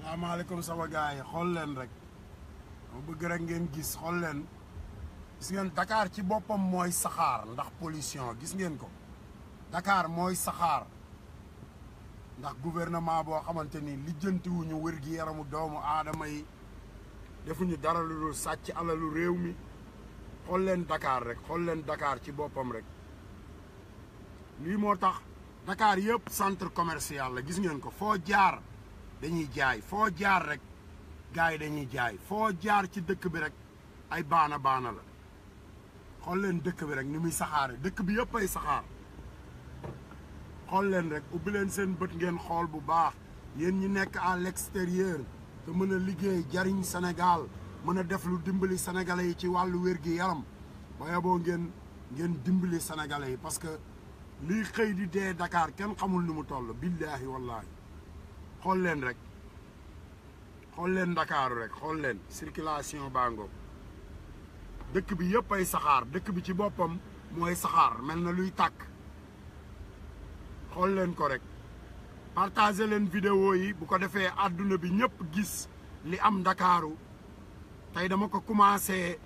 salaamaaleykum sama gars yi xool leen rek ma bëgg rek ngeen gis xool leen gis ngeen Dakar ci boppam mooy saxaar ndax pollution gis ngeen ko Dakar mooy saxaar ndax gouvernement boo xamante ni lijjantiwuñu wér gi yaramu doomu aadama yi defuñu dara lu dul sàcc alalu réew mi xool leen Dakar rek xool leen Dakar ci boppam rek lii moo tax Dakar yëpp centre commercial la gis ngeen ko foo jaar dañuy jaay foo jaar rek gars yi dañuy jaay foo jaar ci dëkk bi rek ay baana la xool leen dëkk bi rek ni muy saxaare dëkk bi yëpp ay saxaar xool leen rek ubbi leen seen bët ngeen xool bu baax yéen ñi nekk à l'extérieur te mën a liggéey jariñ Sénégal mën a def lu dimbali sénégalais yi ci wàllu wér-gi-yaram ba yeboo ngeen dimbali sénégalais yi parce que lii xëy di dee Dakar kenn xamul ni mu toll billaahi wallaahi xool leen rek xool leen Ndakaaru rek xool leen circulation bango dëkk bi yëpp ay saxaar dëkk bi ci boppam mooy saxaar mel na luy tàkk xool leen ko rek partagé leen vidéo yi bu ko defee àdduna bi ñëpp gis li am Ndakaaru tey dama ko commencé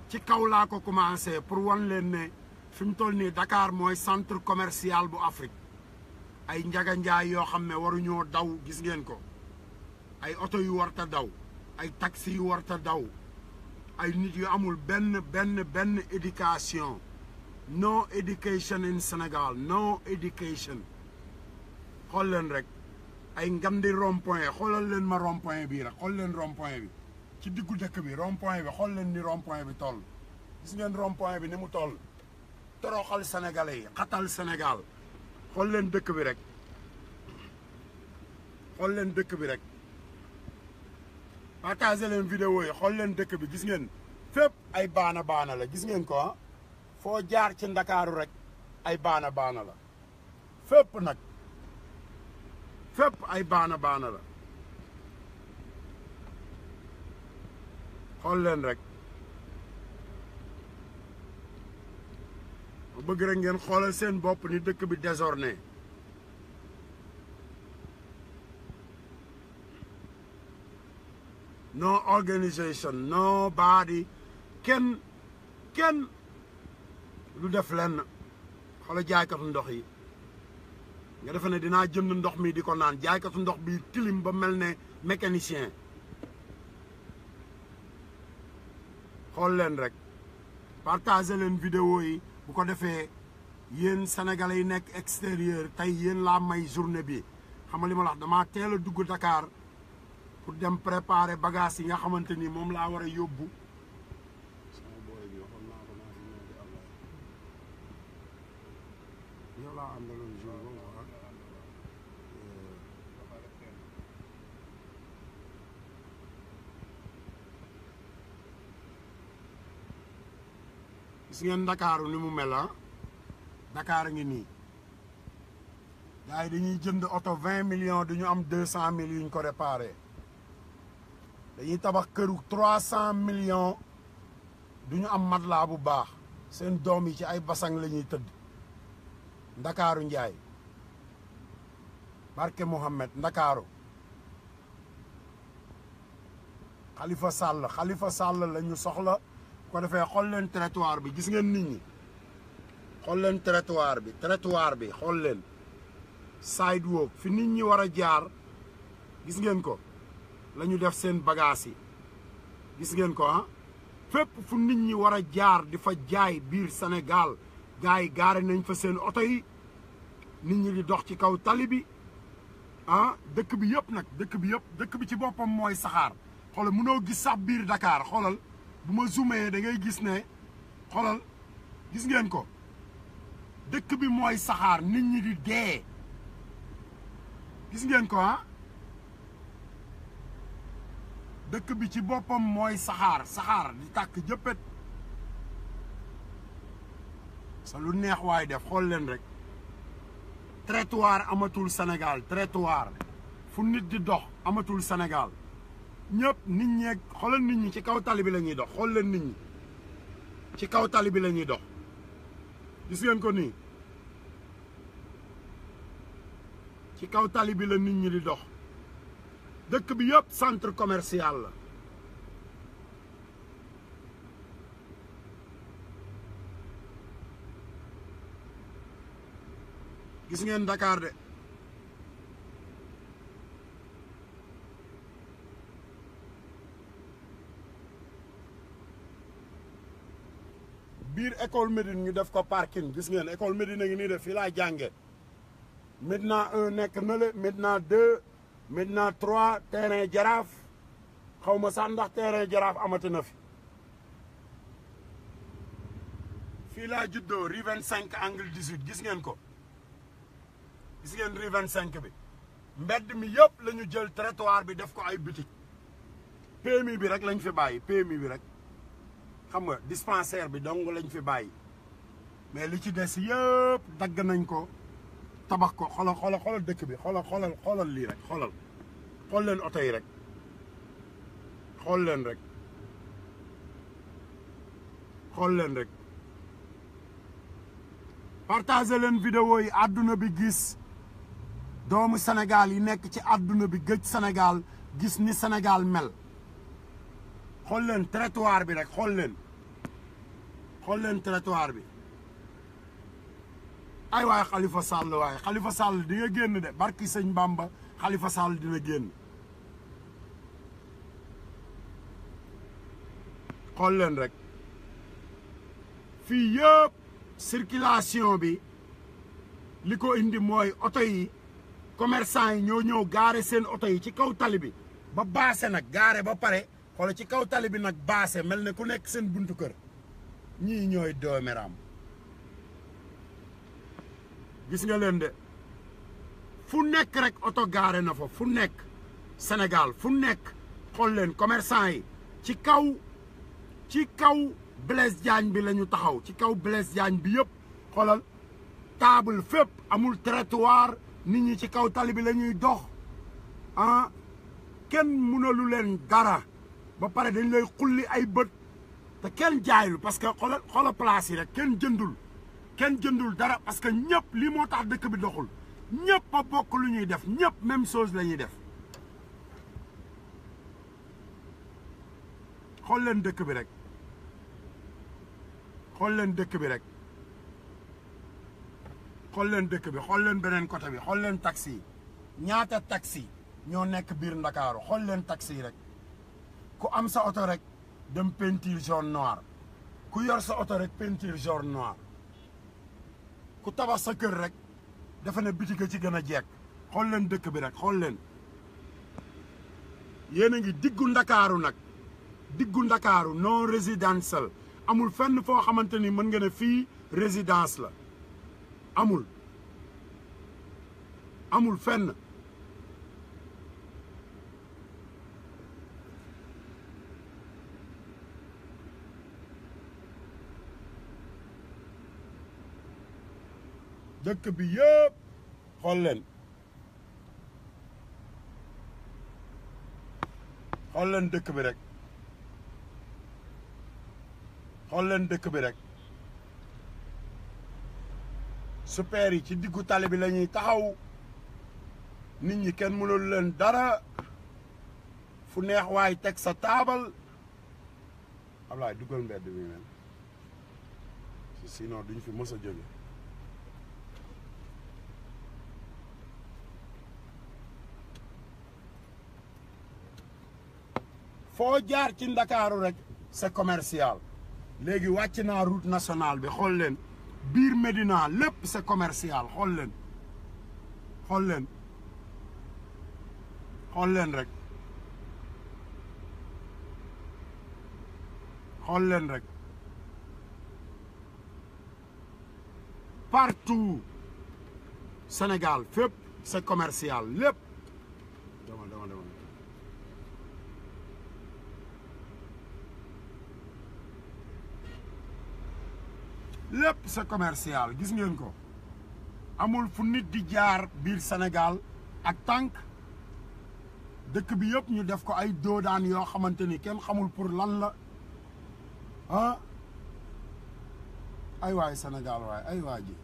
ci kaw laa ko commencé pour wan leen ne fi mu toll nii Dakar mooy centre commercial bu Afrique ay njaga njaay yoo xam ne waruñoo daw gis ngeen ko ay oto yu warta daw ay taxi yu warta daw ay nit yu amul benn éducation no education in Sénégal no education xool leen rek ay ngandi rond-point xoolal leen ma rond-point bii rek xool leen rond-point bi ci diggu dëkk bi rond-point bi xool leen ni rond-point bi toll gis ngeen rond-point bi ni mu toll toroxal sénégalais yi xatal Sénégal xool leen dëkk bi rek xool leen dëkk bi rek partagé leen vidéo yi xool leen dëkk bi gis ngeen fépp ay baana la gis ngeen ko ah foo jaar ci Ndakaaru rek ay baana la fépp nag fépp ay baana la xool leen rek ma bëgg rek ngeen xoolal seen bopp ni dëkk bi désordonné no organisation nobody kenn lu def lenn xoolal jaaykatu ndox yi nga defe ne dinaa jënd ndox mi di ko naan jaaykatu ndox bi tilim ba mel ne mécanicien xool leen rek partagé leen vidéo yi bu ko defee yéen sénégalais yi nekk extérieur tey yéen laa may journée bi xam nga li ma la wax damaa teel a dugg Dakar pour dem préparer bagage yi nga xamante ni moom laa war a yóbbu sama booy bi waxoon naa ko naa si ñëw di àlla yow laa àndaloon jour boobu gis ngeen Ndakaaru ni mu mel ah Dakar a ngi nii gars yi dañuy jënd oto 20 millions du ñu am 200 000 yu ñu ko réparé dañuy tabax këru 300 millions du ñu am matelas bu baax seen doom yi ci ay basang la ñuy tëdd Ndakaaru njaay barke Mohamed Ndakaaru Khalifa Sall la ñu soxla ko defee xool leen trottoir bi gis ngeen nit ñi xool leen trottoir bi xool leen sidewalk fi nit ñi war a jaar gis ngeen ko la ñu def seen bagage yi gis ngeen ko ah fépp fu nit ñi war a jaar di fa jaay biir Sénégal gars yi gaare nañ fa seen oto yi nit ñi di dox ci kaw tali bi ah dëkk bi yëpp nag dëkk bi ci boppam mooy saxaar xoolal mënoo gis sax biir Dakar xoolal bu ma zoomé da ngay gis ne xoolal gis ngeen ko dëkk bi mooy saxaar nit ñi di dee gis ngeen ko ah dëkk bi ci boppam mooy saxaar di tàkk jëppët sa lu neex waay def xool leen rek trottoir amatul Sénégal trottoir fu nit di dox amatul Sénégal ñëpp nit ñeeg xoolal nit ñi ci kaw tali bi la ñuy dox xool leen nit ñi ci kaw tali bi la ñuy dox gis ngeen ko nii ci kaw tali bi la nit ñi di dox dëkk bi yëpp centre commercial la gis ngeen Dakar de biir école Médine ñu def ko parking gis ngeen école Médine a ngi nii def fii laa jànge Médina 1 nekk na le Médina 2 Médina 3 terrain Jaraaf xaw ma sax ndax terrain Jaraaf amati na fi fii laa juddoo rue 25 angle 18 gis ngeen ko gis ngeen rue 25 bi mbedd mi yëpp la ñu jël trottoir bi def ko ay boutique PMI bi rek lañ fi bàyyi PMI bi rek xam nga dispensaire bi dong lañ fi bàyyi mais li ci des yëpp dagg nañ ko tabax ko xoolal dëkk bi xoolal lii rek xool leen oto yi rek xool leen rek partagé leen vidéo yi àdduna bi gis doomu Sénégal yi nekk ci àdduna bi gëj Sénégal gis ni Sénégal mel xool leen trottoir bi rek xool leen trottoir bi ay waay Khalifa Sall waaye Khalifa Sall di nga génn de barki sëñ Bamba Khalifa Sall dina génn xool leen rek fii yëpp circulation bi li ko indi mooy oto yi commerçant yi ñoo ñëw gaare seen oto yi ci kaw tali bi ba baase nag gaare ba pare xool ci kaw tali bi nag baase mel ne ku nekk seen buntu kër ñii ñooy dooméram gis nga leen de fu nekk rek oto gaare na fa fu nekk Sénégal fu nekk xool leen commerçant yi ci kaw Blaise Diagne bi la ñu taxaw ci kaw Blaise Diagne bi yëpp xoolal table fépp amul trottoir nit ñi ci kaw tali bi la ñuy dox kenn mënalu leen dara ba pare dañ lay xulli ay bët te kenn jaayul parce que xoolal place yi rek kenn jëndul dara parce que ñëpp lii moo tax dëkk bi doxul ñëpp a bokk lu ñuy def ñëpp même chose la ñuy def xool leen dëkk bi rek xool leen dëkk bi xool leen beneen côté bi xool leen taxi yi ñaata taxi ñoo nekk biir Ndakaaru xool leen taxi yi rek ku am sa oto rek dem peinture jaune noir ku yor sa oto rek peinture jaune noir ku tabax sa kër rek dafa ne bitig ci gën a jekk xool leen dëkk bi rek xool leen yéen a ngi diggu Ndakaaru nag diggu Ndakaaru non résidentiel amul fenn foo xamante ni mën nga ne fii résidence la amul fenn dëkk bi yëpp xool leen dëkk bi rek super yi ci diggu tali bi la ñuy taxaw nit ñi kenn mënul leen dara fu neex waay teg sa taabal Ablaye duggal mbedd bi men sinon duñ fi mës a jóge foo jaar ci Ndakaaru rek c'est commercial léegi wàcc naa route nationale bi xool leen biir Médina lépp c'est commercial xool leen rek partout Sénégal fépp c'est commercial lépp lépp c'est commercial gis ngeen ko amul fu nit di jaar biir Sénégal ak tànk dëkk bi yëpp ñu def ko ay doodaan yoo xamante ni kenn xamul pour lan la ay waay Sénégal waay ay waa ji